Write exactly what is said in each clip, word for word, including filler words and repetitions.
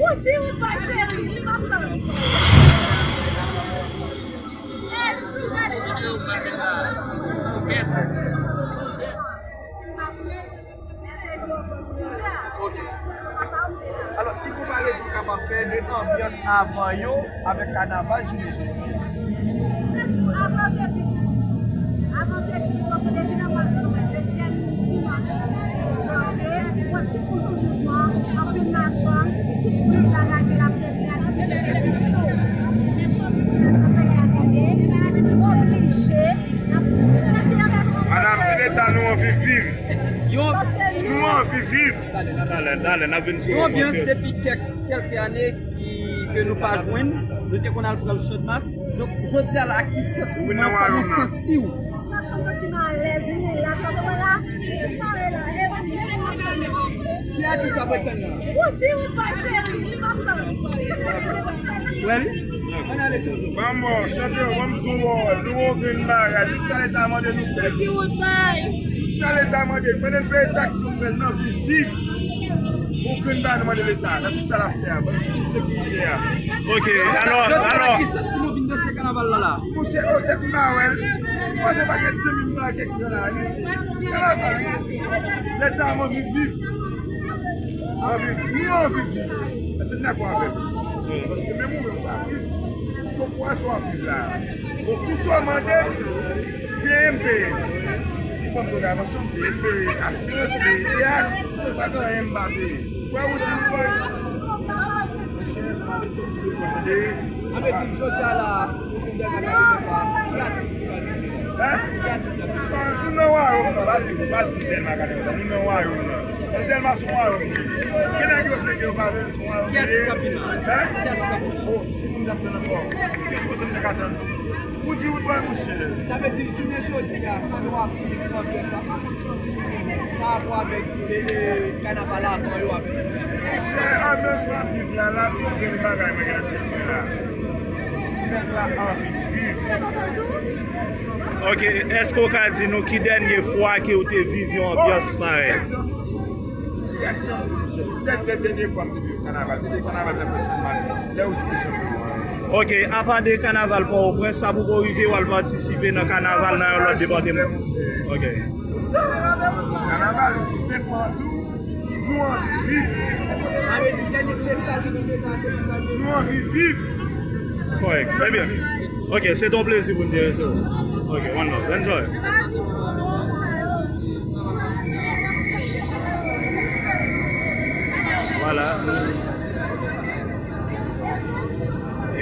Ou di ou bay cheri, li p ap tann. Ok. Alò, ki konparezon w kapab fè de anbyans avan yo avèk kanaval jounen jodi a? Avan te pi dous. Avan te pi dous, paske depi nan mwa dezyèm dimanch janvye, ou wè tout moun sou mouvman, anpil machann, tout moun ki ta lage l ap tèt li, aktivite te pi cho. Men kòm nou nan kanpay la vini, nou oblije. Madanm, di leta nou anvi viv. Yo, nou anvi viv. Talè, talè, n ap vin sou yon anbyans depi kèk, kèlke ane ki, ke nou pa jwenn. Nou te konn al pran l Channmas. Donk, jodi a la, ki santiman, kòman w santi w? Franchman, m santi m alèz, m rilaks. Sa fè mwen la, m tout pare la. E mwen, m ap tann. Ki atis w ap tann la? Ou di ou bay cheri, li p ap tann. Ready? Ann ale, chanpyon. Ban m, chanpyon, ban m sou wòl. Nou okenn bagay. Tout sa leta mande nou fè. Tout sa leta mande nou. Pandan n peye taks, nou fè l nan viv, viv. Okenn bagay nou mande leta. Nan tout sa l ap fè a. Ban nou tout sekirite a. Ok, alò, alò. Ki santiman w vin danse kanaval la, la? Monchè, o, tèt m pa wè l. Mwen se pa gen zanmi m pa gen tan la, mesye. Kanaval, mesye. Leta, mwen viv, viv. Anvi, nou anvi viv. Èske n dakò avè m? Paske menm ou menm ou pa viv, konprann sa w ap viv la. Bon, tout sa w mande m, peye m peye. Ou ban m kontravansyon, m peye m peye. Asirans, m peye peyaj, mwen pa gen anyen m pa peye. Wè ou di ou pa. Monchè, pa lese m sou kò tande. Sa vle di, jodi a la, ou vin dèyè Makadou, ki atis ki pral vin jwe? Hein? Ki atis k ap vin jwe? Moun nan wayòm nan, pa di, pa di Dèlma Kadèm sa, moun nan wayòm nan. Dèlma se yon wayòm li ye. Gen nèg yo vle ke yo pa vle li se yon wayòm li ye. Hein? Ki atis k ap vin la? Oh, tout moun t ap tann ankò. Kiyès panse m te ka tann? Ou di ou dwòl, monchè. Sa vle di, jounen jodi a, kòman w ap viv anbyans sa? Kòman w santi w pa rapò avèk, e, e, kanaval avan yo avèk. Monchè, anbyans m ap viv la, la, okenn bagay mwen gen nan tèt mwen la. Pèp la anvi viv. Ok, èske w ka di nou ki dènye fwa ke w te viv yon anbyans parèy? Kèk jan, kèk jan m di, monchè. Dè, dè, dènye fwa m te viv kanaval, se te kanaval t ap fèt Channmas, lè ou di te chanpyon an. Ok, apa de kanaval Pòtoprens, sa poko rive w al patisipe nan kanaval nan yon lòt depatman? Ok. Kanaval, men pa tou, nou anvi viv. Sa vle di, dènye mesaj ou te fè, se mesaj ou. Nou anvi viv. Kòrèk, trè byen. Ok, se te yon plezi pou n te resevwa w. Ok, one love. Enjoy. Vwala.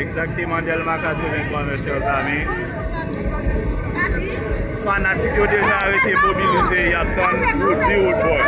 Egzakteman, Dèlma katrevenntwa, mes chers amis. Fanatik yo deja rete mobilize, y ap tann Roody Roodboy.